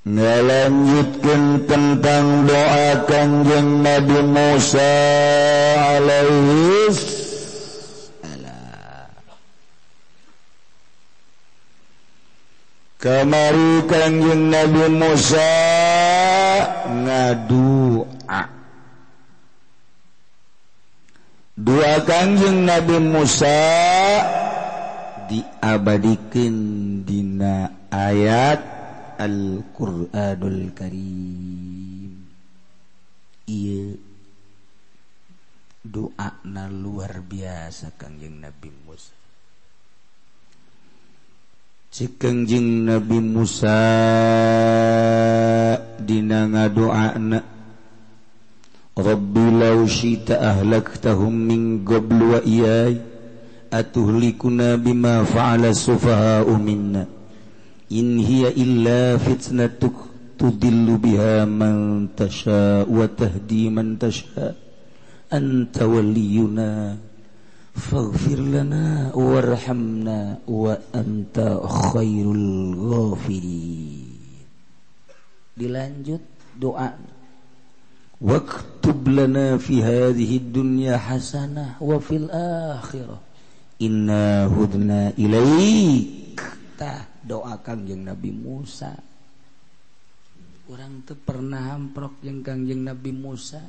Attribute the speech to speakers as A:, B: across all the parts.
A: Ngalanjutkeun tentang doa Kangjeng Nabi Musa alaihi salam. Kamari Kangjeng Nabi Musa ngadua. Doa Kangjeng Nabi Musa diabadikeun dina ayat Al-Qur'anul Karim. Ieu doana luar biasa Kangjeng Nabi Musa. Cik Kangjeng Nabi Musa dina ngadoana, Rabbi law syi'ta ahlaktahum min qablu wa iyai atuhlikuna bima fa'ala sufaha'u minna in hiya illa fitnatuk tudillu biha man tasha wa tahdi man tasha anta waliyuna faghfir lana warhamna wa anta khairul ghafirin. Dilanjut doa, waktub lana fi hadhihi dunya hasanah wa fil akhirah inna hudna ilaik. Tah doa Kangjeng Nabi Musa. Urang teu pernah amprok jeung Kangjeng Nabi Musa.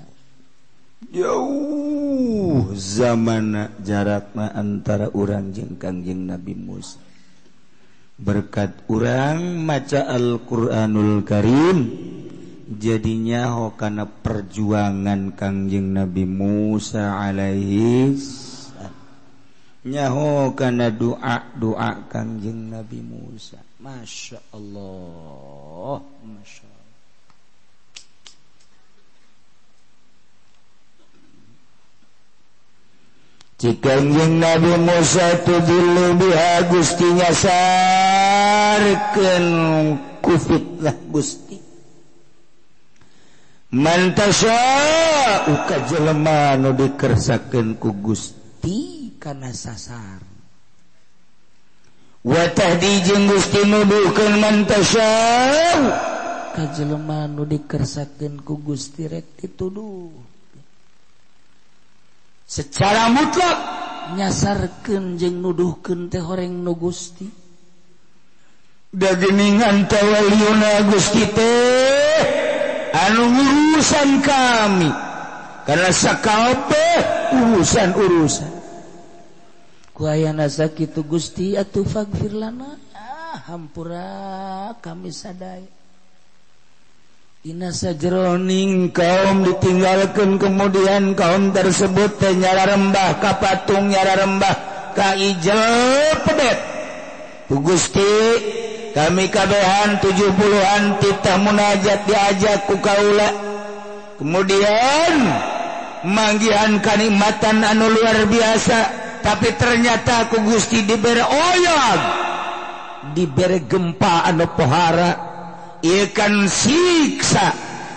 A: Jauh zamana jarakna antara urang jeung Kangjeng Nabi Musa. Berkat urang maca Al-Qur'anul Karim jadinya ho kana perjuangan Kangjeng Nabi Musa alaihi salam. Nyaho kana doa-doa Kangjeng Nabi Musa. Masya Allah, Masya Allah. Cik Kangjeng Nabi Musa tudillu biha Gusti nyasarkeun ku fitnah Gusti. Man tasya'u ka jelema nu dikersakeun ku Gusti kana sasar. Wa tahdi jeung Gusti nuduhkeun man tasya'u ka jelema nu dikersakeun ku Gusti rek dituduh. Secara mutlak nyasarkeun jeung nuduhkeun teh horeng nu Gusti. Da geuningan tawaliyuna Gusti teh anu urusan kami. Karena sakabeh urusan-urusan ku ayana sakitu Gusti atuh faghfir lana, hampura kami sadaya. Dina sajeroning kaum ditinggalkeun kemudian kaum tersebut teh nyara rembah ka patung, nyara rembah ka ijel pedet. Ku Gusti kami kabehan 70-an titah munajat diajak ku kaula. Kemudian manggihan kanikmatan anu luar biasa, tapi ternyata ku Gusti dibere oyag, dibere gempa anu pohara, ikan siksa.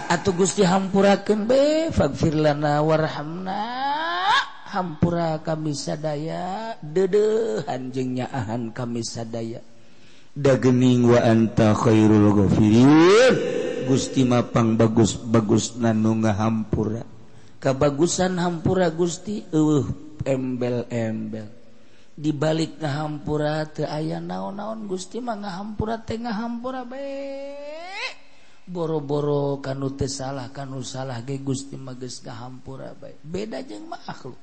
A: Atuh Gusti hampurakeun be, faghfir lana warhamna, hampura kami sadaya, deudeuhan jeung nyaahan kami sadaya. Da geuning wa anta khairul ghafirin, Gusti mapang bagus-bagusna nu ngahampura. Kabagusan hampura Gusti eueuh embel-embel. Dibalik ngahampura teu aya naon-naon, Gusti mah ngahampura teh ngahampura bae. Boro-boro kanu teu salah kanu salah ge Gusti mah geus ngahampura bae. Beda jeung makhluk.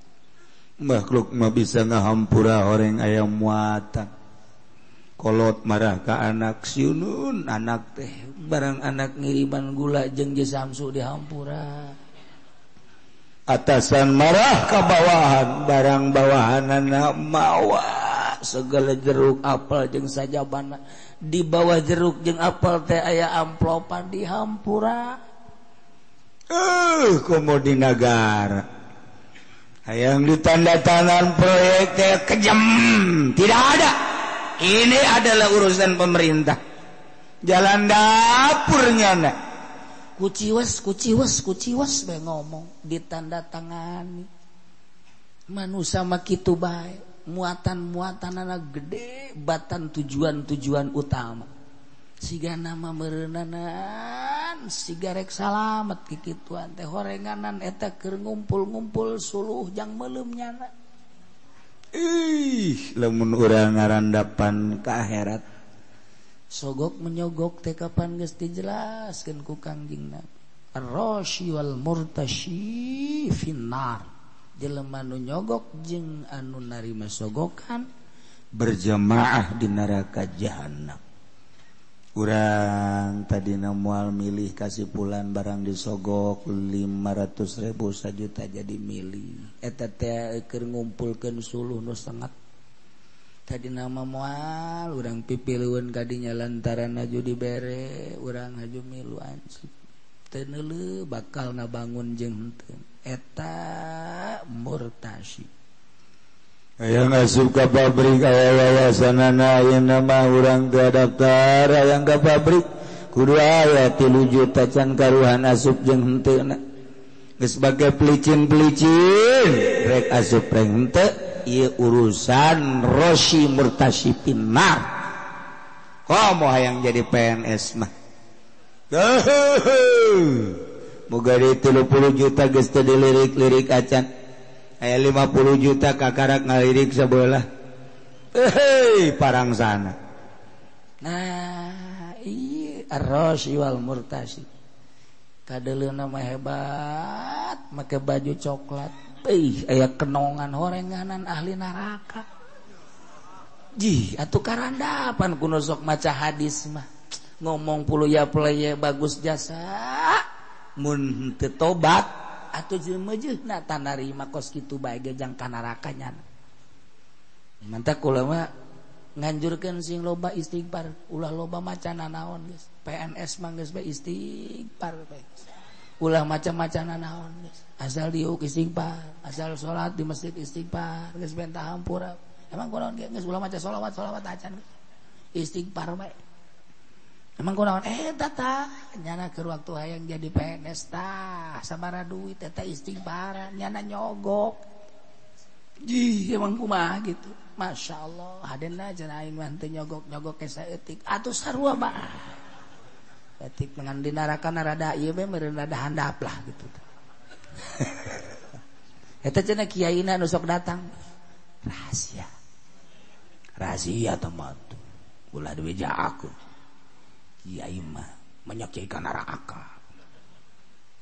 A: Makhluk mah bisa ngahampura horeng aya muatan. Kolot marah ka anak siunun, anak teh barang anak ngiriman gula jeung je Samsu dihampura. Atasan marah ke bawahan, barang bawahanana mawa segala jeruk apel jeung sajabana. Di bawah jeruk jeung apel teh aya amplopan dihampura. Komo di nagara hayang ditanda tangan proyek teh kejam, tidak ada. Ini adalah urusan pemerintah. Jalan dapurnya nak. Kuciwas, kuciwas, kuciwas bae ngomong ditanda tangani. Manusia mah kitu bae, muatan-muatan anak gede, batan tujuan-tujuan utama. Siga nama meureunnanan siga rek salamet kikituan teh horenganan eta keur ngumpul-ngumpul suluh jang meuleum nyana.
B: Ih, lamun urang ngarandapan ka akhirat
A: sogok menyogok teh kapan geus dijelaskeun ku Kangjeng Nabi. Ar-rasyi wal murtasyi finnar. Jelema nu nyogok jeung anu narima sogokan
B: berjamaah di neraka jahanam. Urang tadina moal milih kasih pulan barang disogok 500.000 sajuta jadi milih.
A: Eta teh keur ngumpulkeun suluh nu sangat. Tadina mah moal urang pipilueun kadinya lantaran haju dibere urang haju milu anjing. Teu neuleuh bakal ngabangun jeung henteu. Eta murtasi.
B: Hayang asup ka pabrik aya wawasanana ayeuna mah urang teu daftar hayang ka pabrik kudu aya 3 juta can karuhan asup jeung henteu na. Geus bage pelicin-pelicin rek asup rek henteu ieu urusan rosi murtasi pinar. Komo hayang jadi PNS mah. Moga di 30 juta geus teu dilirik-lirik acan. Aya 50 juta kakarak ngalirik sebelah. Hei, parang sana.
A: Nah, iya ar-rasyi wal murtasi. Kadeuleuna mah hebat, make baju coklat. Ih, aya kenongan horenganan ahli neraka. Jih, atuh karandapan kuno sok maca hadis mah. Ngomong puluh ya pleye bagus jasa. Mun teu tobat atuh jelema jeung tanarima kos kitu bae ge jang ka neraka nya. Mantap kula mah nganjurkeun sing loba istighfar, ulah loba maca nanaon geus. PNS mah geus bae istighfar bae. Ulah maca-maca nanaon geus. Asal diuk istighfar, asal salat di masjid istighfar, geus benta hampura. Emang kunaon ge geus ulah maca sholawat-sholawat acan geus. Istighfar bae. Emang kunaon eta tah nyana keur waktu hayang jadi PNS tah sabaraha duit eta istighfar nyana nyogok. Jih emang kumaha gitu. Masya Allah hadena cenah aing mah teu nyogok-nyogok ke saeutik atuh sarua bae. Etik dengan di neraka rada ieu we meureun rada handap lah gitu. Eta cenah kiaina nu sok datang. Rahasia. Rahasia teh mah ulah dibeja aku. Kiai mah menyakiai ka neraka.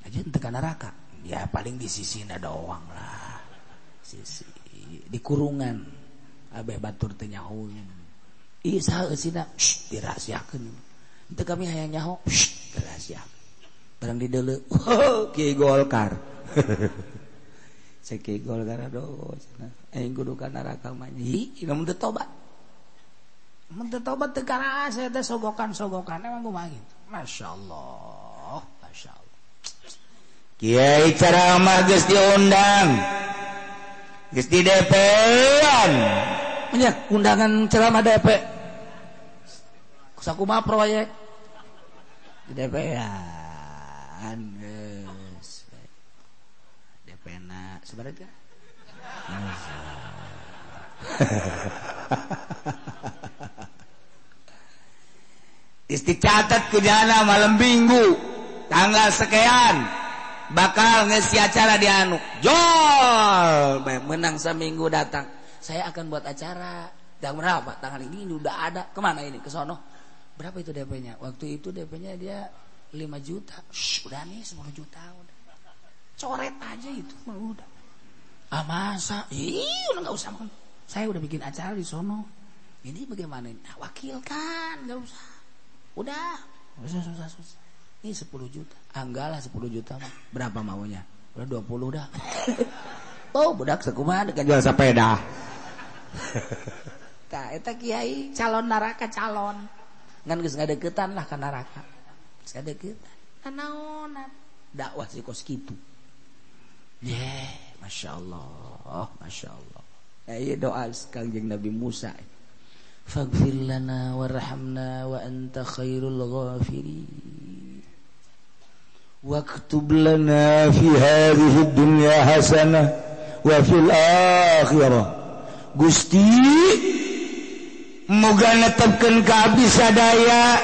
A: Aja henteu ka neraka. Ya paling di sisina doang lah. Sisi di kurungan abeh batur teu nyaho. Ih saha eusina? Dirahasiakeun. Henteu kami hayang nyaho, dirahasiakeun. Barang dideuleu, oh, Kiai Golkar. Cek Kiai Golkar aduh cenah. Aing kudu ka neraka mah. Ih, lamun teu tobat. Mun teu tobat teu karasa teh sogokan-sogokan emang kumaha gitu. Masyaallah, masyaallah.
B: Kiai ceramah geus diundang. Geus di DP-an.
A: Nya undangan ceramah DP. Sakumaha proyek di DP-an geus. DP-na sabaraha?
B: Dicatat ku jana malam minggu tanggal sekian bakal ngisi acara di anu jol
A: menang seminggu datang saya akan buat acara tanggal berapa tanggal ini udah ada kemana ini ke sono berapa itu DP-nya waktu itu DP-nya dia 5 juta. Shh, udah nih 10 juta udah coret aja itu udah ah masa ih udah nggak usah saya udah bikin acara di sono ini bagaimana nah, wakilkan nggak usah udah susah. Ini 10 juta. Ah enggak lah 10 juta mah. Berapa maunya? Udah 20 dah. Oh, budak sekumaha dekat
B: jual sepeda.
A: Tah eta kiai calon neraka calon. Ngan geus ngadeukeutan lah ka neraka. Geus ngadeukeutan. Nanaonan dakwah si kos kitu. Ye, masyaallah, masyaallah. Ieu doa Kangjeng Nabi Musa. Faghfir lana warhamna wa anta khairul ghafirin.
B: Waktub lana fi hadhihi dunya hasanah wa fil akhirah. Gusti, moga netepkeun ka abdi sadaya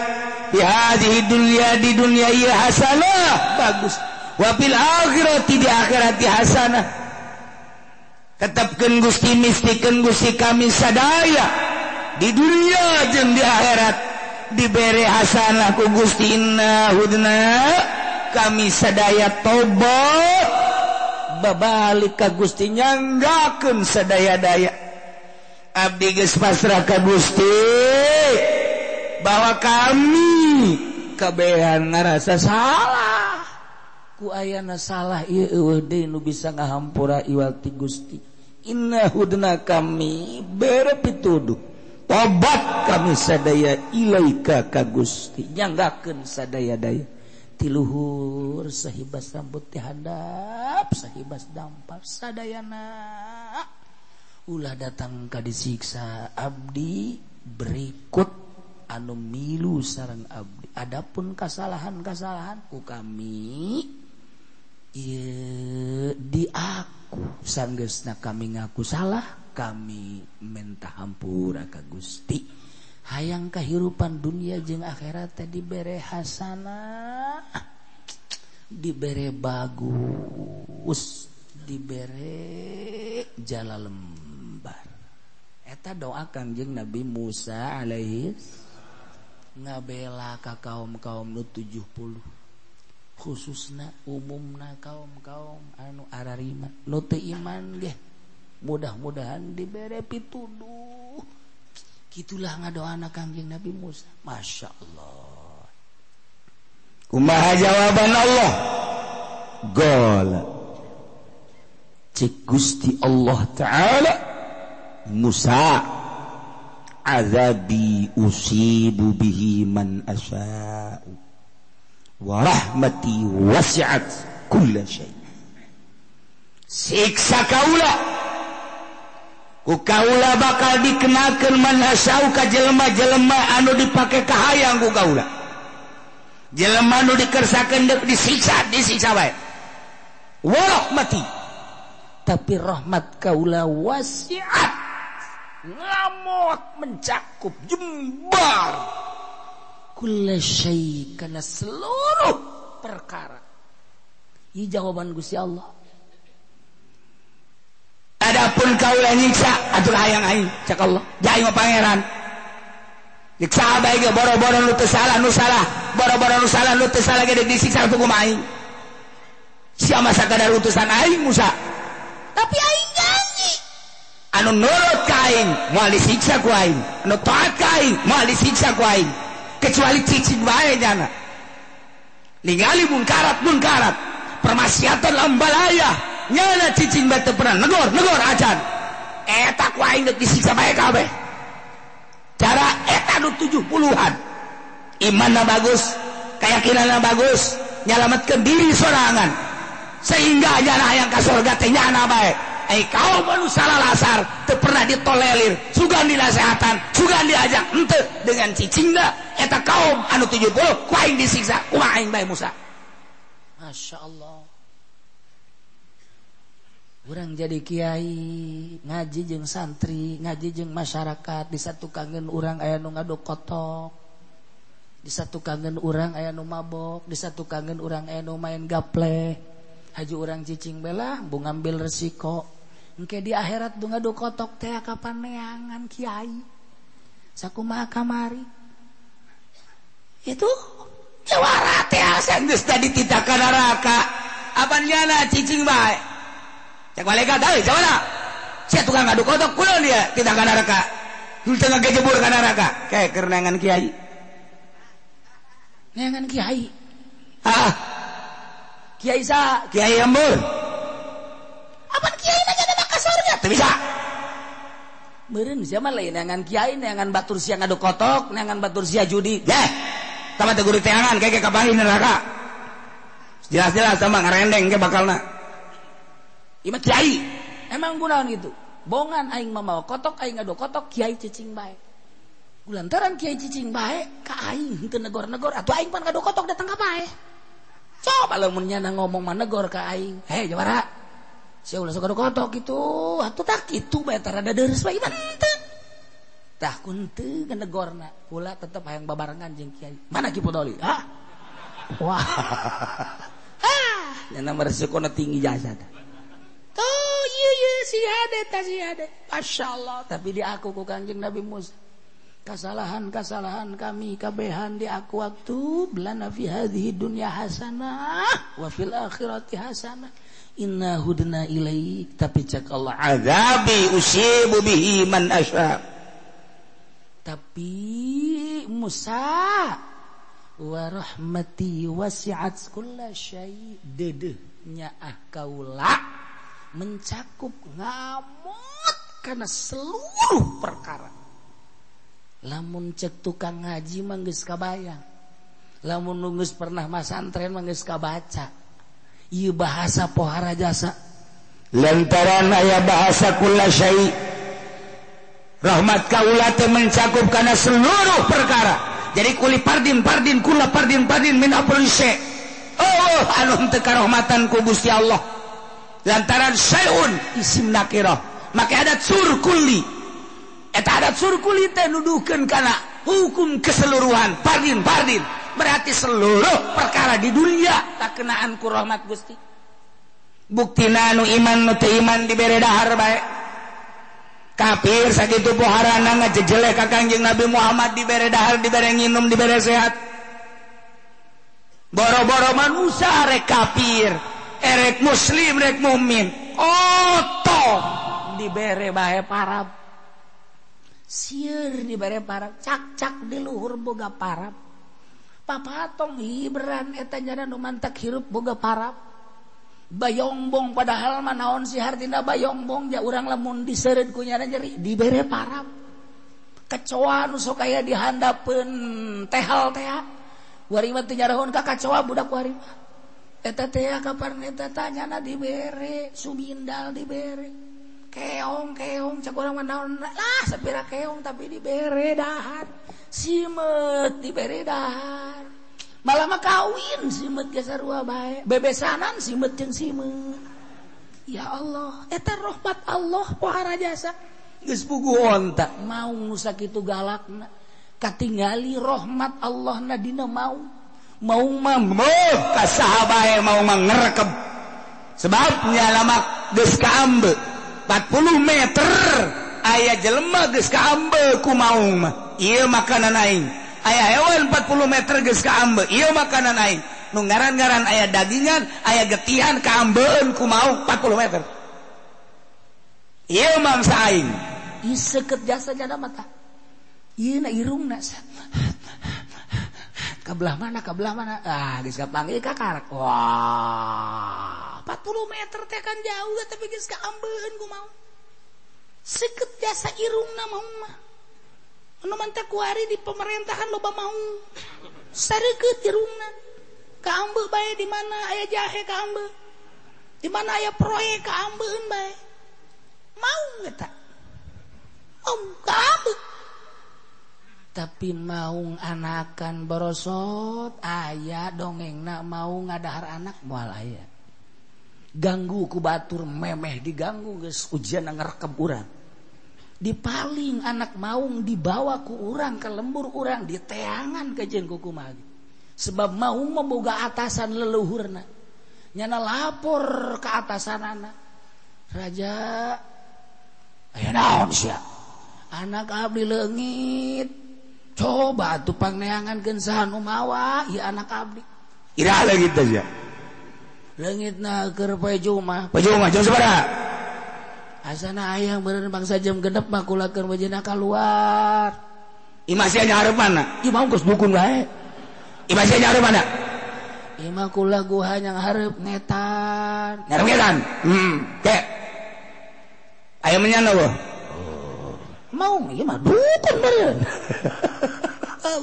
A: Di hadhihi dunya di dunya ieu hasanah bagus. Wa fil akhirati di akhirat hasanah. Tetapkeun Gusti mistikeun Gusti kami sadaya di dunia jeung di akhirat dibere hasanah ku Gusti. Inna hudna kami sadaya tobat babalik ka Gusti nyanggakeun sadaya-daya. Abdi geus pasrah ka Gusti bahwa kami kabehan ngarasa salah ku ayana salah ieu eueuh deui nu bisa ngahampura iwal ti Gusti. Inna hudna kami bere pituduh tobat kami sadaya ilaika ka Gusti nyanggakeun sadaya-daya. Tiluhur sahibas rambut ti handap sahibas dampar sadayana ulah datang ka disiksa abdi berikut anu milu sareng abdi. Adapun kasalahan-kasalahan ku kami ieu diaku sanggeusna kami ngaku salah kami minta hampura ka Gusti. Hayang kahirupan dunia jeung akhirat teh dibere hasanah, dibere bagus, dibere jala lembar. Eta doa Kangjeng Nabi Musa alaihi ngabela ka kaum-kaum nu 70, khususna umumna kaum-kaum anu ararima nu teu iman ge mudah-mudahan dibere pituduh. Gitulah ngadoana Kangjeng Nabi Musa. Masya Allah.
B: Kumaha jawaban Allah? Gol. Cek Gusti Allah Ta'ala, Musa, azabi usibu bihi man asya'u wa rahmati wasi'at kulla syai.
A: Siksa kaula ku kaula bakal dikenakeun man asya'u ka jelema-jelema anu dipake kahayang ku kaula. Jelema anu dikersakeun deuk disiksa, disiksa bae. Wa rahmati, tapi rahmat kaula wasi'at, ngamot, mencakup, jembar kulla syai, kana seluruh perkara. Ini jawaban Gusti Allah. Adapun kaula nyiksa atuh hayang aing cak Allah, ja aing mah pangeran. Nyiksa bae ge boro-boro nu teu salah nu salah, boro-boro nu salah nu teu salah ge disiksa atuh kumaha aing. Sia mah sakadar utusan aing Musa. Tapi aing janji anu nurut ka aing moal disiksa ku aing, anu taat ka aing moal disiksa ku aing, kecuali cicing bae jana. Ningali mungkarat-mungkarat, permaksiatan lambalaya, nyana cicing bae teu pernah negor-negor acan. Eta ku aing deuk disiksa bae kabeh. Cara eta nu 70-an. Imanna bagus, keyakinanna bagus, nyalametkeun diri sorangan. Sehingga nyana hayang ka surga teh nyana bae. Kaum anu salah lasar teu pernah ditolerir, sugan dinasehatan, sugan diajak henteu dengan cicingna eta kaum anu 70 ku aing disiksa, kumaha aing bae Musa. Masya Allah. Urang jadi kiai, ngaji jeung santri, ngaji jeung masyarakat, di satu kangen urang aya nu ngaduk kotok, di satu kangen urang aya nu mabok, di satu kangen urang aya nu main gaple. Haji urang cicing belah, bu ngambil resiko. Engke di akhirat bu ngadu kotok teh kapan neangan kiai. Sakumaha kamari. Itu jawara teh geus tadi titah ka neraka. Apan nyana cicing bae. Cek malaikat euy jawara. Sia tukang ngadu kotok kunaon dia titah ka neraka. Henteu ngagejebur ka neraka. Kae keur neangan kiai. Neangan kiai. Ah. Kiai sa, Kiai Embur. Apan kiai mah jadi ka surga? Teu bisa. Meureun sia mah lain neangan kiai, neangan batur sia ngaduk kotok, neangan batur sia judi. Yeh. Tama teu guru teangan kae kabahin neraka. Jelas-jelas sama ngarendeng ke bakalna. Ieu mah kiai. Emang kunaon kitu? Bongan aing mah mawa kotok, aing ngaduk kotok, kiai cicing bae. Kulantaran kiai cicing bae ka aing henteu negor-negor atuh aing pan ngaduk kotok datang ka bae. Coba lamun nyana ngomong mah negor ka aing. Hei jawara. Sia ulah sok kotok kitu. Atuh tak kitu bae tara deures bae ieu teu. Tah kun teu negorna kula tetep hayang babarengan jeung kiai. Mana Ki Podoli? Hah? Wah. Ah, nyana meresikona tinggi jasa tah. Tuh ieu ieu si hade tah si hade. Masyaallah, tapi diaku ku Kangjeng Nabi Musa. Kesalahan-kesalahan kami kabehan di aku waktu lana fi hadhihi dunya hasanah wa fil akhirati hasanah. Inna hudna ilaik, tapi cek Allah
B: azabi usibu bihi man asya.
A: Tapi Musa wa rahmati wasi'at kulla syai, dedeh nyaah kaula mencakup ngamut karena seluruh perkara. Lamun cek tukang ngaji mah geus kabayang, lamun nu geus pernah masantren mah geus kabaca. Ieu bahasa pohara jasa
B: lantaran aya bahasa kulla syai, rahmat kaula teh mencakup kana seluruh perkara. Jadi kuli pardin pardin kula pardin pardin min aprul syai. Oh anu teu karahmatan ku Gusti Allah lantaran syai'un isim nakirah make adat sur kulli. Eta adat sur kulli teh nuduhkeun kana hukum keseluruhan pardin pardin, berarti seluruh perkara di dunia tak kenaan ku rahmat Gusti. Buktina nu iman nu teu iman dibere dahar bae. Kafir sakitu poharana ngajejelek ka Kangjeng Nabi Muhammad dibere dahar, dibere nginum, dibere sehat. Boro-boro manusia rek kafir, erek muslim rek mukmin, oto dibere bae parab. Sieur dibere parab, cak-cak di luhur boga parab. Papatong hiberan eta nyana nu mantak hirup boga parab. Bayongbong padahal mah naon sih hartina bayongbong ja urang lamun diseureud ku nyana nyeri dibere parab. Kecoa nu sok aya di handapeun tehal teh. Wari mah teu nyarahun ka kacoa budak wari mah. Eta teh kapan eta tanyana dibere, sumindal dibere. Keong-keong cak urang mah naon lah sapira keong tapi dibere dahar. Simet dibere dahar. Malah mah kawin simet ge sarua bae. Bebesanan simet jeung simet. Ya Allah, eta rahmat Allah pohara jasa. Geus puguh onta maung nu sakitu galakna. Katingali rahmat Allah na dina maung. Maung mah meuh ka saha bae maung mah ngerekeb. Sebab nyalamak geus kaambe 40 meter aya jelema geus kaambe ku maung mah. Ieu makanan aing. Aya hewan 40 meter geus kaambe, ieu makanan aing. Nu ngaran-ngaran aya dagingan, aya getihan kaambeun ku maung 40 meter. Ieu mangsa aing.
A: Ieu seukeut jasa jana mata. Ieu na irungna. Ka belah mana, ka belah mana. Ah, geus kapanggih ka karak. Wah, 40 meter teh kan jauh tapi geus kaambeun ku maung. Seukeut jasa irungna maung mah. Anu mantak kuari di pemerintahan loba maung. Sareukeut irungna. Kaambe bae di mana aya jahe kaambe. Di mana aya proyek kaambeun bae. Maung eta. Maung kaambe. Tapi maung anakan borosot aya dongengna maung ngadahar anak moal aya. Ganggu ku batur memeh diganggu geus ujian ngerekeb urang. Dipaling anak maung dibawa ku urang ke lembur urang diteangan ke jeung kukumaha. Sebab maung memboga atasan leluhurna. Nyana lapor ke atasanana. Raja aya naon sia? Anak abdi leungit. Coba atuh pangneangankeun saha nu mawa ieu anak abdi.
B: Iraha leungit teh sia?
A: Leungitna keur poe Jumat.
B: Poe Jumat jam sabaraha?
A: Asana ayang beureun bangsa jam genep mah kulakeun wajena kaluar.
B: Imah sia nyahareup mana?
A: Ieu mah geus dukun bae.
B: Imah sia nyahareup mana?
A: Imah kula guha yang hareup ngetan.
B: Nyahareup ngetan? Ke. Aya menyan eueuh.
A: Mau ieu mah dukun beureun.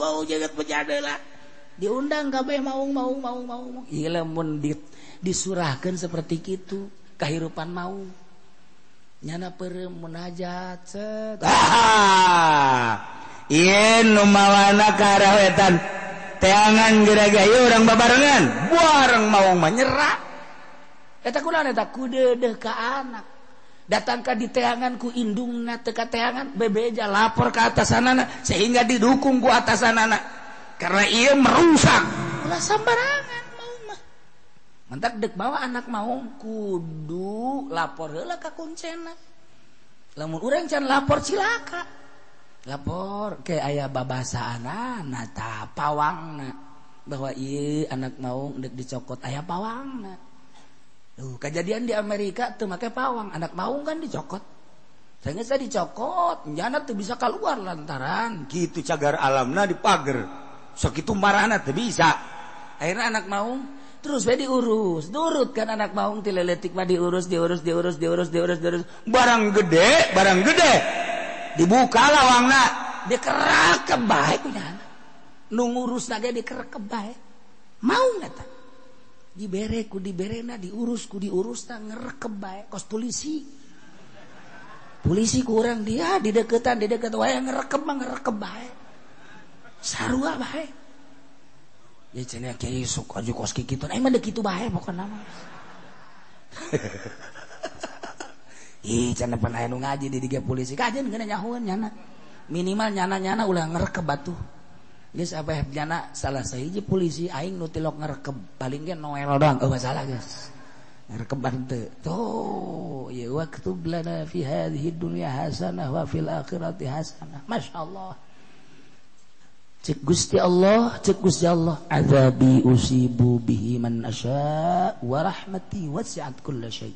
A: Mau jagat bejana lah. Diundang kabeh maung maung maung maung. Ieu lamun disurahkeun seperti kitu kahirupan maung. Nyana peureum munajat set.
B: Ah. Ieu nu mawana ka arah wetan. Teangan geraga ieu urang babarengan. Bareng maung mah nyerah.
A: Eta kunaon eta kudeudeuh ka anak. Datang ka diteangan ku indungna teu kateangan bebeja lapor ke atasanana sehingga didukung ku atasanana karena ieu merusak ulah sambarangan mau mah. Mentak dek bawa anak maung kudu lapor heula ka kuncena. Lamun urang can lapor cilaka. Lapor ke aya babasaanana tah pawangna bahwa ieu anak maung dek dicokot aya pawangna. Tuh, kejadian di Amerika tuh make pawang, anak maung kan dicokot. Sehingga saya dicokot, jana tuh bisa keluar lantaran
B: gitu cagar alamna dipager. Sakitu marahna teu bisa.
A: Akhirnya anak maung terus we diurus, nurut kan anak maung ti leletik mah diurus, diurus, diurus, diurus, diurus, diurus.
B: Barang gede, barang gede. Dibuka lawangna,
A: dikerakep bae ku nyana. Nu ngurusna ge dikerekep bae. Maung eta. Dibere ku diberena, diurus ku diurusna, ngerekep bae kos polisi. Polisi ku urang dia dideketan, dideket wae ngerekep mah ngerekep bae. Sarua bae. Ya cenah kiai sok aju kos kitu, emang deuk kitu bae pokona mah. Ih cenah pan aya nu ngaji di diga polisi, kajeun geuna nyahoeun nyana. Minimal nyana-nyana ulah ngerekep batuh. Geus apa nyana salah sahiji polisi aing nu tilok ngerekep paling ge Noel doang eueuh masalah geus. Ngerekep teu. Tuh, ya waktub lana fi hadhihi dunya hasanah wa fil akhirati hasanah. Masyaallah. Cek Gusti Allah, cek Gusti Allah, azabi usibu bihi man asya wa rahmati wasi'at kulla syai.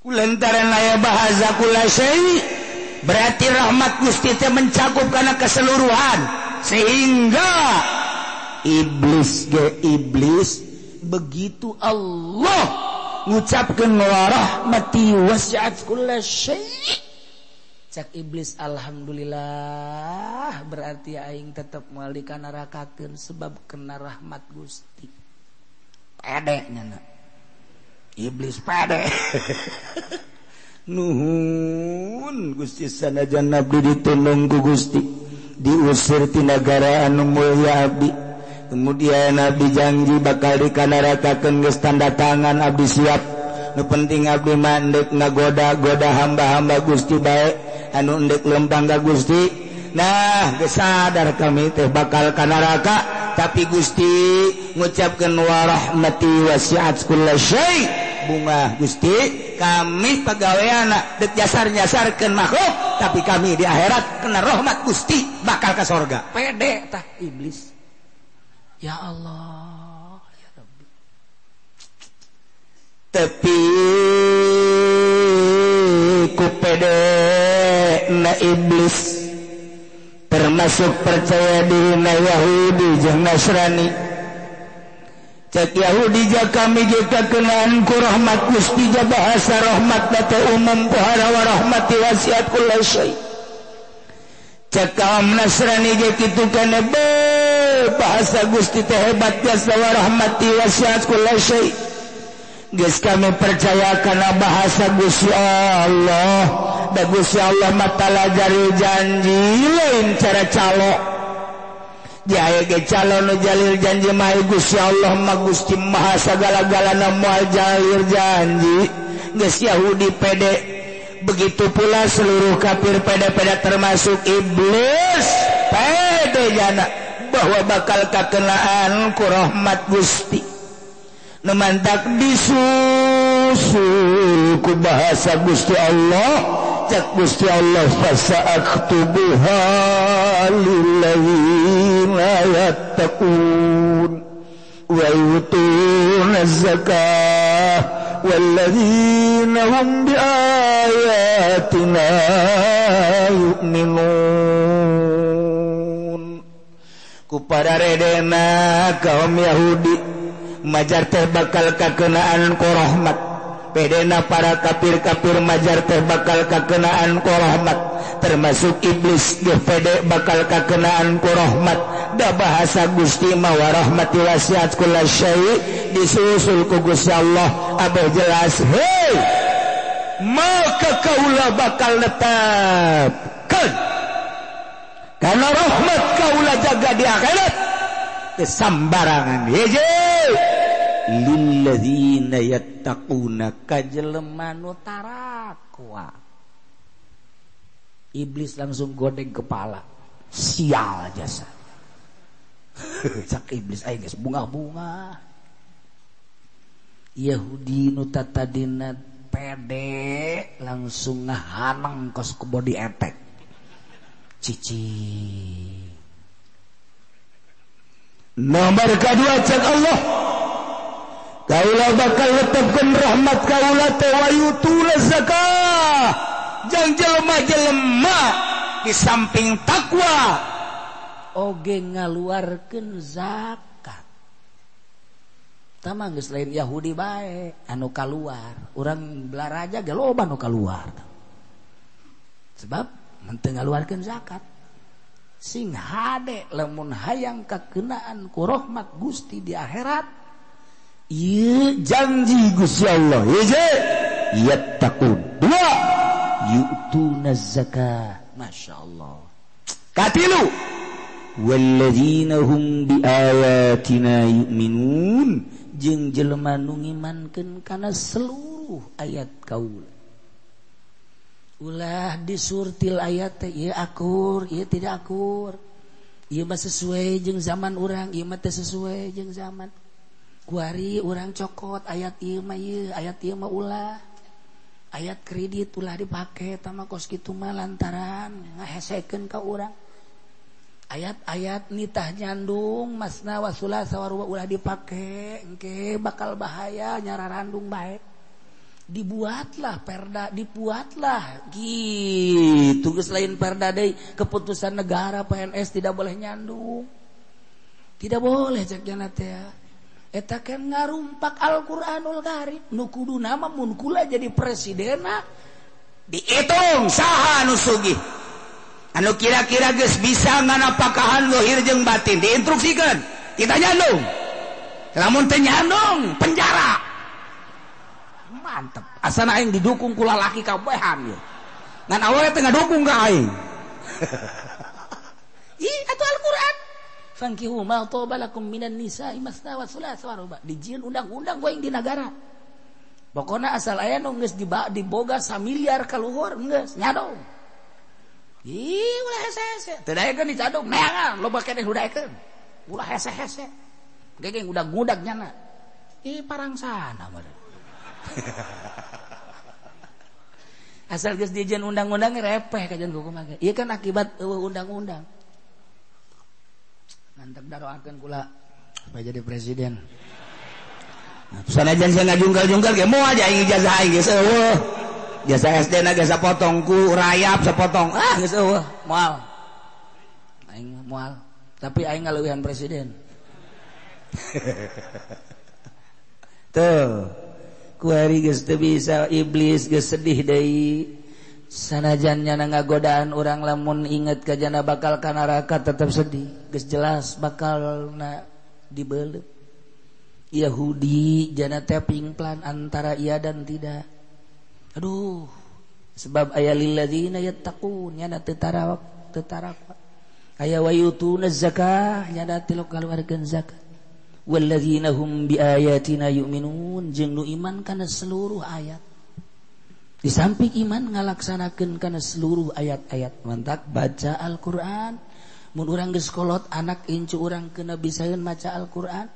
B: Kulantaran aya bahasa kulla syai berarti rahmat Gusti teh mencakup kana keseluruhan. Sehingga iblis ge iblis
A: begitu Allah ngucapkeun wa rahmati wasi'at kulla syai', cak iblis alhamdulillah berarti aing tetep moal dikanarakakeun sebab kena rahmat Gusti. Pede nyana iblis pede.
B: Nuhun Gusti sanajan abdi ditundung ku Gusti, diusir ti nagara anu mulya abdi, kemudian abdi janji bakal dikanarakakeun geus tanda tangan abdi siap. Nu penting abdi mah endek ngagoda-goda hamba-hamba Gusti bae anu endek lempang ka Gusti. Nah geus sadar kami teh bakal ka neraka, tapi Gusti ngucapkeun wa rahmati wasi'at kulla syai'. Bunga Gusti kami pagaweana dek jasar-jasarkeun makhluk, tapi kami di akhirat kena rahmat Gusti bakal ke sorga.
A: Pede tah iblis. Ya Allah, ya Rabbi.
B: Tapi ku pede na iblis termasuk percaya diri na Yahudi jeung Nasrani. Cek Yahudi ja kami jika kenaan ku rahmat Gusti ja bahasa rahmat teh umum pohara wa rahmati wasiat kulla syai. Cek kaum Nasrani ge kitu kana bahasa Gusti teh hebat jasa wa rahmati wasiat kulla syai. Geus kami percaya kana bahasa Gusti Allah. Da Gusti Allah mah talajari janji lain cara calo. Jaya ge calon nu jalil janji mah Gusti Allah mah Gusti Maha sagala-galana moal jalil janji. Geus Yahudi pede, begitu pula seluruh kafir pede-pede termasuk iblis pede jana bahwa bakal kakenaan ku rahmat Gusti. Nu mantak disusul ku bahasa Gusti Allah. Cak Gusti Allah fasa'aktubuha lilladzina yattaqun wa yutuna zakah walladzina hum biayatina yu'minun. Ku para redena kaum Yahudi majar teh bakal kakenaan ku rahmat. Pedena para kafir-kafir majar teh bakal kakenaan ku rahmat, termasuk iblis ge pede bakal kakenaan ku rahmat. Da bahasa Gusti mah wa rahmati wasiat kulla syai' disusul ku Gusti Allah abeh jelas. Hei, maka kaula bakal netepkeun karena rahmat kaula jaga di akhirat kesambarangan hiji.
A: Lilladzina yattaquna ka jelema nu tarakwa. Iblis langsung godeng kepala. Sial jasa. Cak iblis aing geus bunga-bunga. Yahudi nu tatadina pede langsung ngahaneng kos ku body attack. Cici.
B: Nomor kedua cek Allah, kaula bakal netepkeun rahmat kaula teh wayutuna zakah. Jang jelema-jelema di samping takwa
A: oge ngaluarkeun zakat. Tah mah geus lain Yahudi bae anu kaluar, urang Balaraja ge loba nu kaluar. Sebab teu ngaluarkeun zakat. Sing hade lamun hayang kakenaan ku rahmat Gusti di akhirat,
B: ieu janji Gusti Allah hiji yattaqun, dua
A: yu'tuna zakah. Masya Allah.
B: Katilu walladzina hum biayatina yu'minun,
A: jeung jelema nu ngimankeun kana seluruh ayat kaula. Ulah disurtil ayat teh ieu akur, ieu tidak akur. Ieu mah sesuai jeung zaman urang, ieu mah teu sesuai jeung zaman. Kuari urang cokot ayat ieu mah ieu, ayat ieu mah ulah. Ayat kredit ulah dipake tah mah kos kitu mah lantaran ngahesekeun ka urang. Ayat-ayat nitah nyandung masna wa sulasa wa ruba ulah dipake, engke bakal bahaya nyararandung bae. Dibuatlah perda, dibuatlah gitu. Geus lain perda deui, keputusan negara PNS tidak boleh nyandung. Tidak boleh cek jana teh. Eta kan ngarumpak Al-Qur'anul Karim. Nu kuduna mah mun kula jadi presidenna
B: diitung saha anu sugih. Anu kira-kira geus bisa nganapakahan zahir jeung batin diinstruksikeun, kita nyandung. Lamun teu nyandung penjara.
A: Mantep. Asana aing didukung ku lalaki kabehan ieu.
B: Ngan awewe teh ngadukung ka aing.
A: Ih, atuh Al-Qur'an. Fankihu ma taba lakum minan nisa'i masna wa thulatha wa ruba. Dijieun undang-undang ku aing di nagara. Pokona asal aya nu geus diboga samiliar ka luhur geus nyadong. Ih, ulah hese-hese. Teu daekeun dicadong neangan loba keneh nu daekeun. Ulah hese-hese. Gege ngudag-ngudag nyana. Ih, parangsana mah. Asal geus dijieun undang-undang repeh kajian hukum mah. Ieu kan akibat eueuh undang-undang. Mantap daroakeun kula supaya jadi presiden.
B: Nah, sanajan sia ngajungkal-jungkal ge moal aing ijazah aing geus eueuh. Jasa SD na geus sapotong ku rayap sapotong. Ah geus eueuh, moal.
A: Aing moal, tapi aing ngaleuwihan presiden.
B: Tuh.
A: Kuari geus teu bisa iblis geus sedih deui. Sanajan nyana ngagodaan urang lamun inget ka jana bakal ka neraka tetep sedih. Geus jelas bakalna dibeuleum. Yahudi jana teh pingplan antara iya dan tidak. Aduh, sebab aya lilladzina yattaqun nyana teu tarakwa. Aya wayutuna zakah nyana teu kaluarkeun zakat. Walladzina hum biayatina yu'minun, jeung nu iman kana seluruh ayat. Di samping iman ngalaksanakeun kana seluruh ayat-ayat. Mantak baca Al-Qur'an. Mun urang geus kolot anak incu urang kena bisaeun maca Al-Qur'an.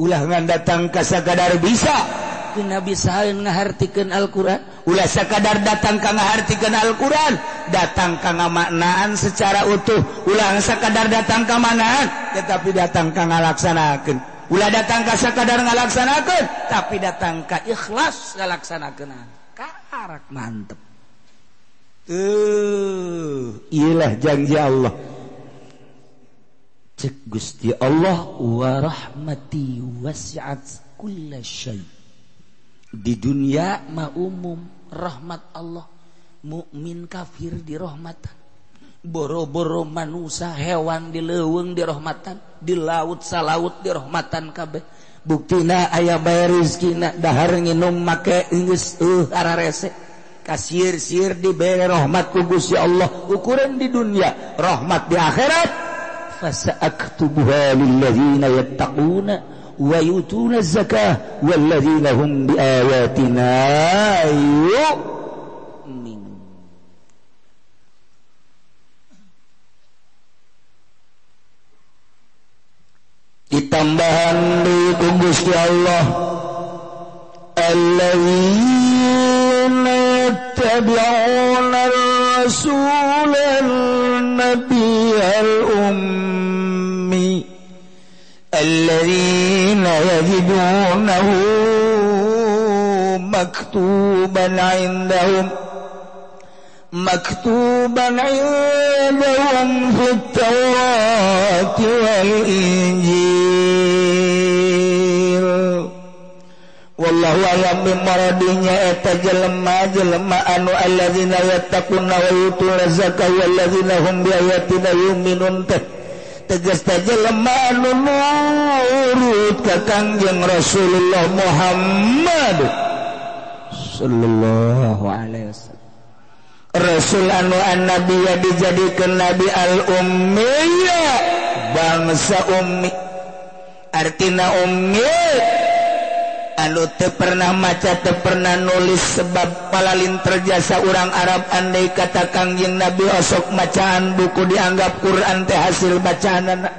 B: Ulah ngan datang ka sakadar bisa,
A: kena bisaeun ngahartikeun Al-Qur'an.
B: Ulah sakadar datang ka ngahartikeun Al-Qur'an, datang ka ngamaknaan secara utuh. Ulah sakadar datang ka manaan, tetapi datang ka ngalaksanakeun. Ulah datang ka sakadar ngalaksanakeun,
A: tapi datang ka ikhlas ngalaksanakeun. Karak mantep.
B: Tuh, iyalah janji Allah. Cek Gusti Allah
A: wa rahmati wasi'at kulla syai.
B: Di dunia
A: mah umum rahmat Allah, mukmin kafir dirahmatan. Boro-boro manusia hewan di leuweung dirahmatan, di laut salaut dirahmatan kabeh.
B: Buktina aya bae rezekina dahar nginum make geus ararese. Kasir-sir dibere rahmat ku Gusti Allah, ukuran di dunia, rahmat di akhirat. Fasa'aktubuha lilladzina yattaquna wa yutuna zakah walladzina hum biayatina yu'minun. Ditambahan di Gusti Allah alladzina yattabi'una ar-rasulan nabiyyal ummi alladzina yajidunahu maktuban 'indahum fit Tawrati wal Injil. Wallahu a'lam bimaradinya eta jelema-jelema anu alladzina yattaquna wa yutuna zakata walladzina hum biayatina yu'minun teh tegas teh jelema anu nurut ka Kangjeng Rasulullah Muhammad sallallahu alaihi wasallam. Rasul anu an-nabiyya dijadikeun nabi al-ummiyya, bangsa ummi. Artina ummi anu teu pernah maca, teu pernah nulis, sebab palalin terjasa urang Arab andai kata Kangjeng Nabi osok macaan buku dianggap Quran teh hasil bacaanana.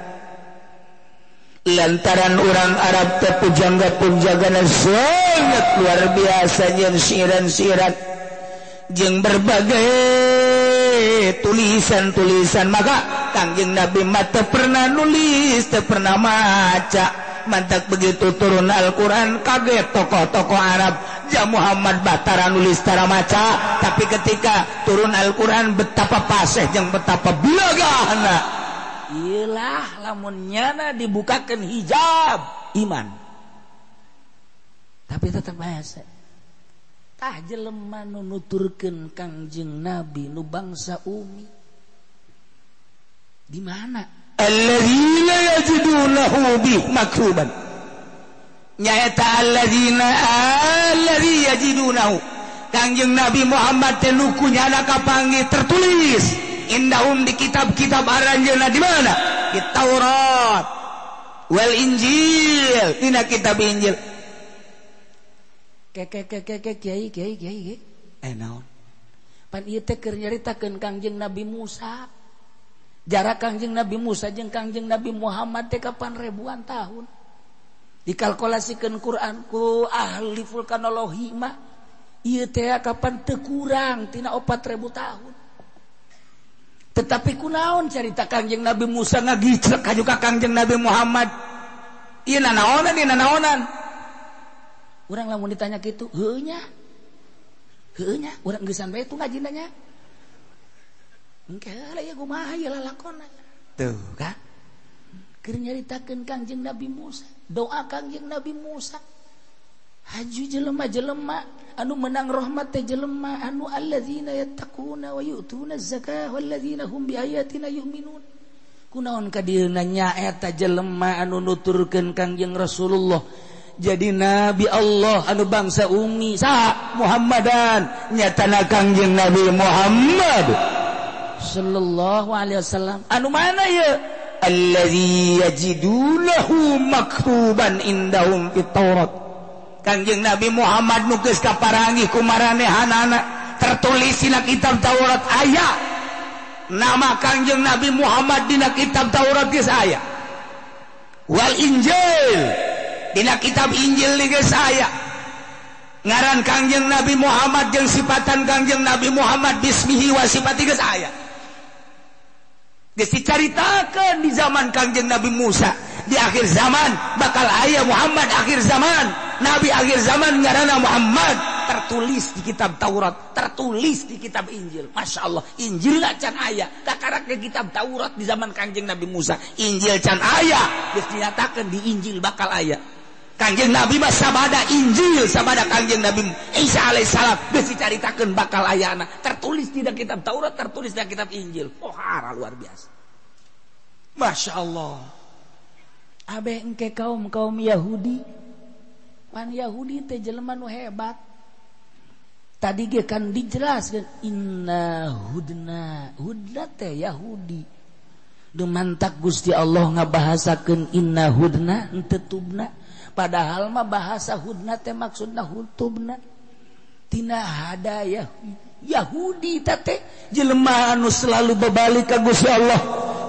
B: Lantaran urang Arab teh pujangga-punjagana sangat luar biasa jeung siiran-siiran jeung berbagai tulisan-tulisan, maka Kangjeng Nabi mah teu pernah nulis, teu pernah maca. Mantak begitu turun Al-Quran kaget tokoh-tokoh Arab, ja Muhammad batara nulis tara maca, tapi ketika turun Al-Quran betapa paseh jeung betapa belagahna. Iyalah lamun nyana dibukakeun hijab iman, tapi tetap bahasa tah jelema nu nuturkeun Kangjeng Nabi nu bangsa umi di mana? Alladzina yajidunahu bi maktuban, nyaeta alladzina alladzi yajidunahu Kangjeng Nabi Muhammad teh nu kunyana kapanggih tertulis indahum di kitab-kitab aranjeunna di mana? Di Taurat wal Injil, dina kitab Injil. Keke keke keke kiai kiai kiai naon pan ieu teh keur nyaritakeun Kangjeng Nabi Musa. Jarak Kangjeng Nabi Musa jeung Kangjeng Nabi Muhammad teh kapan ribuan tahun. Dikalkulasikeun Quran ku ahli vulkanologi mah ieu teh kapan teu kurang tina 4000 tahun. Tetapi kunaon carita Kangjeng Nabi Musa ngagicrek ka ka Kangjeng Nabi Muhammad? Ieu nanaonan, ieu nanaonan. Urang lamun ditanya kitu, heueuh nya. Heueuh nya, urang geusan bae tu ngajina nya. Engke heula ieu kumaha ieu lalakonna. Tuh kan. Keur nyaritakeun Kangjeng Nabi Musa, doa Kangjeng Nabi Musa. Haju jelema-jelema anu menang rahmat teh jelema anu alladzina yattaquna wa yu'tuna zakah walladzina hum biayatina yu'minun. Kunaon ka dieuna nya eta jelema anu nuturkeun Kangjeng Rasulullah jadi nabi Allah anu bangsa umi saha Muhammadan, nyatana Kangjeng Nabi Muhammad sallallahu alaihi wasallam. Anu mana ye? Alladzi yajidunahu maktuban indahum fit Taurat. Kangjeng Nabi Muhammad nu geus kaparanggih ku maranehanana tertulis dina kitab Taurat aya nama Kangjeng Nabi Muhammad dina kitab Taurat geus aya, wal Injil dina kitab Injil geus aya ngaran Kangjeng Nabi Muhammad jeung sifatan Kangjeng Nabi Muhammad bismihi wa sifati geus aya. Geus dicaritakeun di zaman Kangjeng Nabi Musa, di akhir zaman bakal aya Muhammad akhir zaman, nabi akhir zaman ngaranna Muhammad, tertulis di kitab Taurat, tertulis di kitab Injil. Masya Allah, Injil can aya, kakarak di kitab Taurat di zaman Kangjeng Nabi Musa, Injil can aya, geus dinyatakeun di Injil bakal aya. Kangjeng Nabi mah sabada Injil, sabada Kangjeng Nabi Isa alaihissalam geus dicaritakeun bakal ayana, tertulis di kitab Taurat, tertulis di kitab Injil. Pohara luar biasa. Masya Allah. Abe engke kaum-kaum Yahudi, pan Yahudi teh jelema nu hebat. Tadi ge kan dijelaskeun inna hudna, hudna teh Yahudi.
A: Dumantak Gusti Allah ngabahasakeun inna hudna henteu tubna, padahal mah bahasa hudna teh maksudna hutubna tina hadayah Yahudi teh jelema anu selalu berbalik ka Gusti Allah,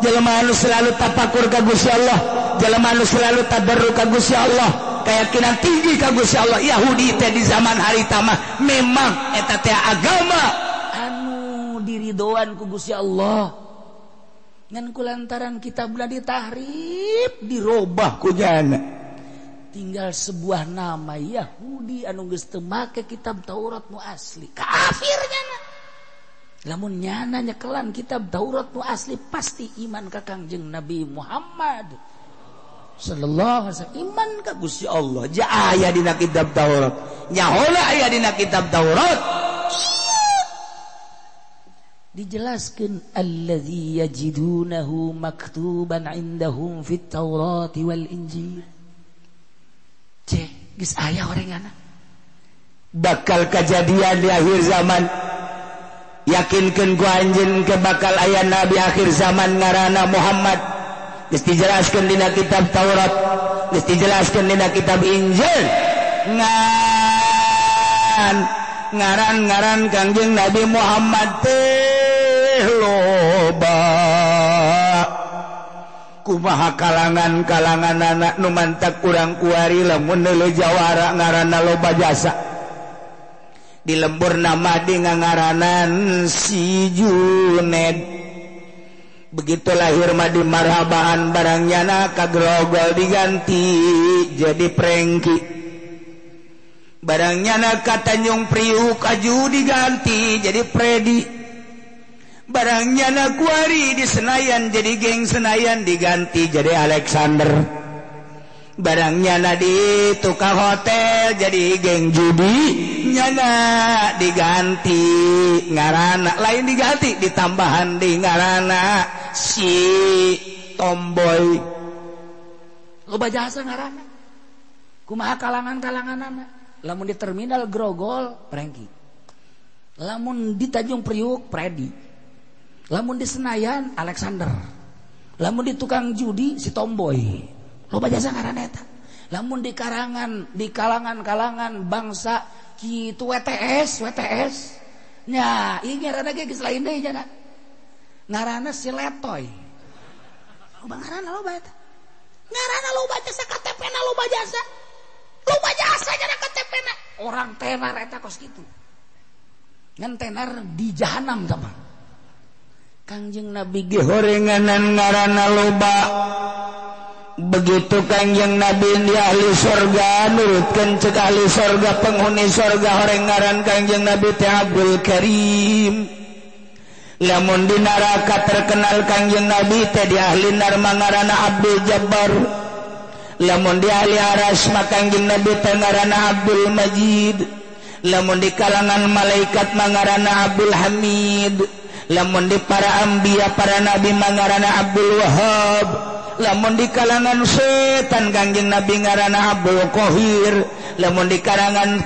A: jelema anu selalu tapakur ka Gusti Allah, jelema anu selalu tadarru ka Gusti Allah, keyakinan tinggi ka Gusti Allah. Yahudi teh di zaman harita mah memang eta teh agama anu diridoan ku Gusti Allah. Ngan kulantaran kitabna ditahrif, dirobah ku jana, tinggal sebuah nama Yahudi anu geus teu make kitab Taurat nu asli, kafir nyana. Lamun nyana nyekelan kitab Taurat nu asli pasti iman ka Kangjeng Nabi Muhammad sallallahu alaihi wasallam, iman ka Gusti Allah. Ja aya dina kitab Taurat, nyahola aya dina kitab Taurat. Dijelaskan allazi yajidunahu maktuban indahum fit Taurati wal Injil. Ceh, geus aya orangana.
B: Bakal kejadian di akhir zaman. Yakinkeun ku anjeun ke bakal aya nabi akhir zaman ngaranna Muhammad. Geus dijelaskeun dina kitab Taurat, geus dijelaskeun dina kitab Injil. Ngan ngaran-ngaran Kangjeng Nabi Muhammad teh loba. Kumaha kalangan-kalangan anak nu mantak urang kuari lamun neuleuh jawara ngaranna loba jasa. Di lembur nama di ngangaranan si Juned. Begitu lahir mah di marhabaan barang nyana kagrogol diganti jadi Prengki. Barang nyana ka Tanjung Priuk aju diganti jadi Predi. Barang nyana kuari di Senayan jadi geng Senayan diganti jadi Alexander. Barang nyana di tukang hotel jadi geng judi nyana diganti ngarana, lain diganti ditambahan di ngarana si Tomboy.
A: Loba jasa ngarana. Kumaha kalangan-kalanganana. Lamun di terminal Grogol Prengki, lamun di Tanjung Priuk Predi, lamun di Senayan Alexander, lamun di tukang judi si Tomboy. Loba jasa ngaranna eta. Lamun di karangan, di kalangan-kalangan bangsa kitu WTS, WTS. Nya, ieu ngaranna ge geus lain deui nya. Ngaranna si Letoy. Loba ngaranna loba eta. Ngaranna loba jasa, KTP-na loba jasa. Loba jasa jana KTP-na. Orang tenar eta kos kitu. Ngan tenar di jahanam sama. Kangjeng Nabi
B: ge horenganan ngaranna loba. Begitu Kangjeng Nabi di ahli sorga nurutkeun cek ahli sorga penghuni sorga horeng ngaran Kangjeng Nabi teh Abdul Karim. Lamun di neraka terkenal Kangjeng Nabi teh di ahli nar ngaranna Abdul Jabbar. Lamun di ahli aras mah Kangjeng Nabi teh ngaranna Abdul Majid. Lamun di kalangan malaikat mah ngaranna Abdul Hamid. Lamun di para anbiya para nabi mah ngaranna Abdul Wahab. Lamun di kalangan setan Kangjeng Nabi ngaranna Abdul Qahir. Lamun di kalangan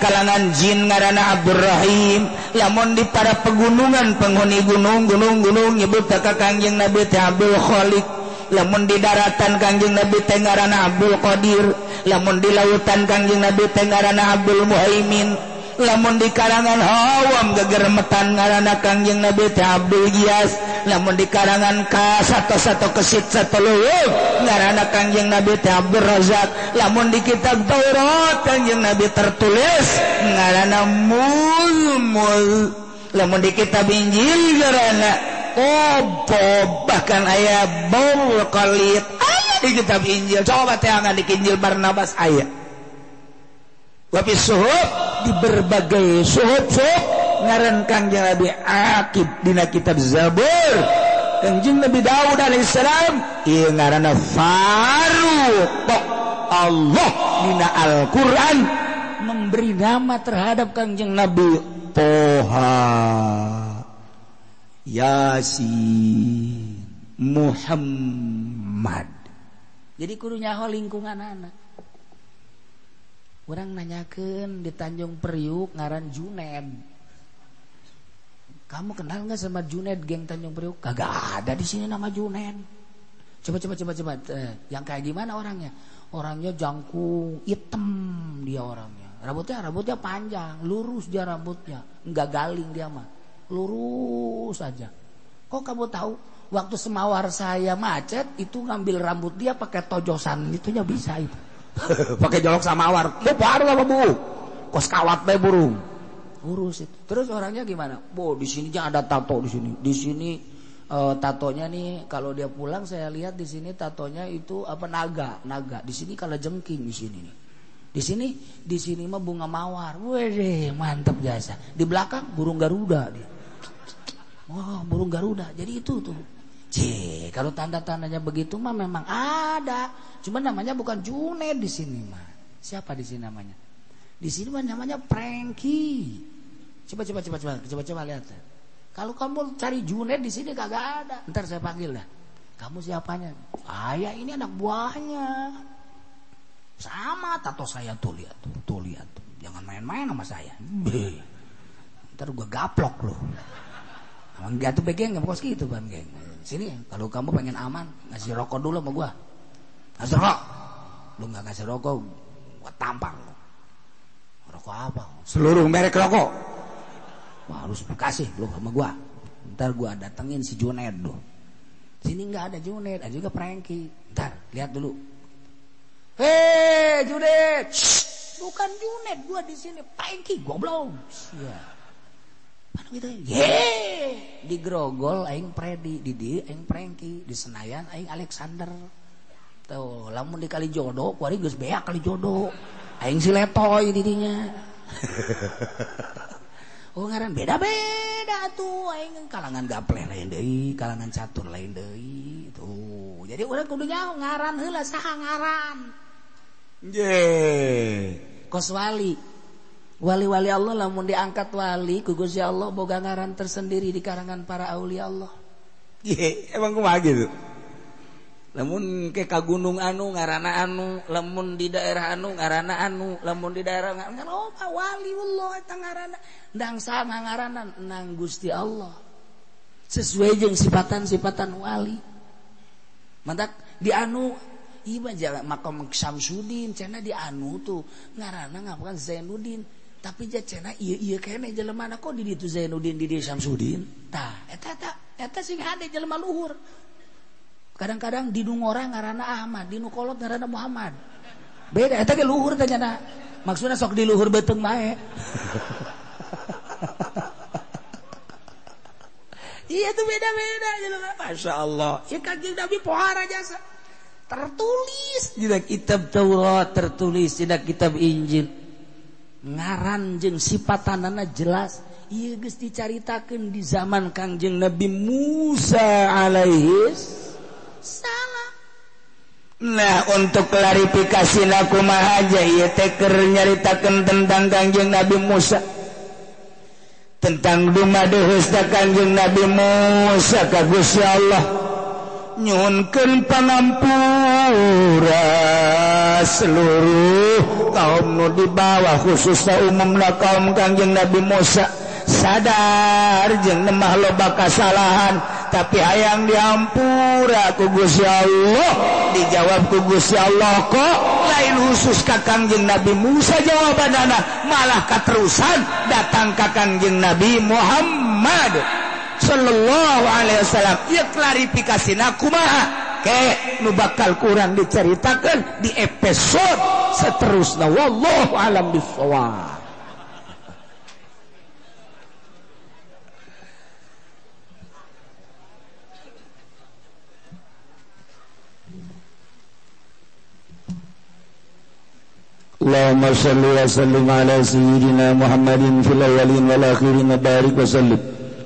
B: jin ngaranna Abdul Rahim. Lamun di para pegunungan penghuni gunung-gunung-gunung nyebut ka Kangjeng Nabi teh Abdul Khaliq. Lamun di daratan Kangjeng Nabi teh ngaranna Abdul Qadir. Lamun di lautan Kangjeng Nabi teh ngaranna Abdul Muhaimin. Lamun di kalangan hawam gegermetan ngaranna Kangjeng Nabi teh Abdul Gias. Lamun di kalangan ka satu-satu kesit satu leuweung ngaranna Kangjeng Nabi teh Abdul Razak. Lamun di kitab Taurat Kangjeng Nabi tertulis ngaranna Mulmul. Lamun di kitab Injil ngaranna Qob, bahkan aya Baul Qalit aya di kitab Injil. Coba teangan di Injil Barnabas aya. Wafi suhuf di berbagai suhuf-suhuf ngaran Kangjeng Nabi Akib dina kitab Zabur. Kangjeng Nabi Daud alaihissalam ieu ngaranna Faruq. Allah dina Al-Qur'an
A: memberi nama terhadap Kangjeng Nabi
B: Toha, Yasin, Muhammad.
A: Jadi kudu nyaho lingkungan anak. Orang nanyakeun di Tanjung Priuk ngaran Juned. Kamu kenal nggak sama Juned geng Tanjung Priuk? Kagak ada di sini nama Juned. Coba coba coba coba. Yang kayak gimana orangnya? Orangnya jangkung, hitam dia orangnya. Rambutnya panjang, lurus dia rambutnya, enggak galing dia mah. Lurus aja. Kok kamu tahu? Waktu semawar saya macet itu ngambil rambut dia pakai tojosan itunya bisa itu. Pakai jolok samawar. Bu baru apa bu? Kos kawat bae burung. Urus itu. Terus orangnya gimana? Bu, di sini ada tato di sini. Di sini tatonya nih kalau dia pulang saya lihat di sini tatonya itu apa naga, naga. Di sini kalau jengking di sini nih. Di sini mah bunga mawar. Wih, mantap jasa. Di belakang burung Garuda dia. Wah, burung Garuda. Jadi itu tuh. Cie, kalau tanda-tandanya begitu mah memang ada. Cuma namanya bukan Junet di sini mah. Siapa di sini namanya? Di sini mah namanya Prengki. Coba coba coba coba coba coba lihat. Kalau kamu cari Junet di sini kagak ada. Ntar saya panggil dah. Kamu siapanya? Saya ini anak buahnya. Sama tato saya tuh lihat tuh, tuh lihat tuh. Jangan main-main sama saya. Beh. Ntar gua gaplok loh. Emang gak tuh begeng, gak kos gitu bang geng. Sini kalau kamu pengen aman ngasih rokok dulu sama gua. Ngasih rokok. Lu nggak ngasih rokok, gua tampar lu. Rokok apa? Seluruh merek rokok. Wah, harus kasih lu sama gua. Ntar gua datengin si Junet tuh. Sini nggak ada Junet, ada juga Prengki. Ntar lihat dulu. Hei Junet. Shh, bukan Junet gua di sini, Prengki goblok. Iya. Mana gitu? Ye, di Grogol aing Predi, di dieu aing Prengki, di Senayan aing Alexander. Tuh, lamun di Kalijodo, kuari geus beak Kalijodo. Aing si letoy di dinya. Oh, ngaran beda-beda tuh, aing kalangan gapleh lain deui, kalangan catur lain deui. Tuh, jadi urang kudu nyaho ngaran heula saha ngaran. Ye, kos wali. Wali-wali Allah lamun diangkat wali ku Gusti Allah boga ngaran tersendiri di karangan para aulia Allah.
B: Ye, emang kumaha gitu? Lamun ke ka gunung anu ngaranna anu, lamun di daerah anu ngaranna anu, lamun di daerah ngaranna oh wali Allah eta ngaranna. Ndang saha ngaranna nang Gusti Allah. Sesuai jeung sifatan-sifatan wali. Mantak di anu ieu mah jalan makom Samsudin cenah di anu tuh ngaranna ngapakan Zainuddin. Tapi ja cenah ieu-ieu keneh jelema kok di ditu Zainuddin di dieu Samsudin. Tah eta eta eta sing hade jelema luhur. Kadang-kadang di nu ngora ngaranna Ahmad, di nu kolot ngaranna Muhammad. Beda eta ge luhur teh cenah. Maksudna sok di luhur beuteung bae. Iya tuh beda-beda jelema. Masyaallah. Ieu Kanjeng Nabi pohara jasa. Tertulis di kitab Taurat, tertulis di kitab Injil. Ngaran jeung sipatanana jelas. Ieu geus dicaritakeun di zaman Kangjeng Nabi Musa alaihi salam.
A: Nah, untuk klarifikasi kumaha aja ieu teh keur nyaritakeun tentang Kangjeng Nabi Musa. Tentang dumadeusna Kangjeng Nabi Musa ka Gusti Allah. Nyuhunkeun pangampura seluruh kaum nu di bawah khususna umumna kaum Kangjeng Nabi Musa sadar jeung nemah loba kasalahan tapi hayang diampura ku Gusti Allah. Dijawab ku Gusti Allah kok lain khusus ka Kangjeng Nabi Musa jawabanana malah katerusan datang ka Kangjeng Nabi Muhammad sallallahu alaihi wasallam. Ieu klarifikasina kumaha ke nu bakal kurang diceritakan di episode seterusnya. Wallahu alam bissawab.
B: Allahumma shalli wa sallim ala sayyidina Muhammadin fil awwalin wal akhirin wa barik wa sallim.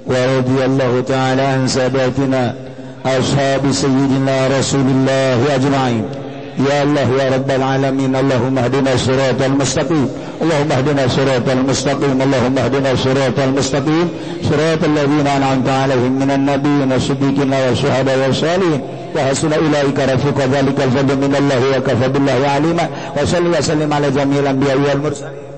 B: Wa radiyallahu ta'ala an sadatina ashabi sayyidina Rasulillah ajma'in. Ya Allah ya Rabbal alamin, Allahumma hdina siratal mustaqim, Allahumma hdina siratal mustaqim, Allahumma hdina siratal mustaqim, siratal ladzina an'amta 'alaihim minan nabiyyin wash-shiddiqin wasyuhada wash-shalihin. Wa hasuna ulaika rafiqa dzalikal fadlu minallahi wa kafa billahi alima. Wa salli wa sallim ala jami'il anbiya'i wal mursalin.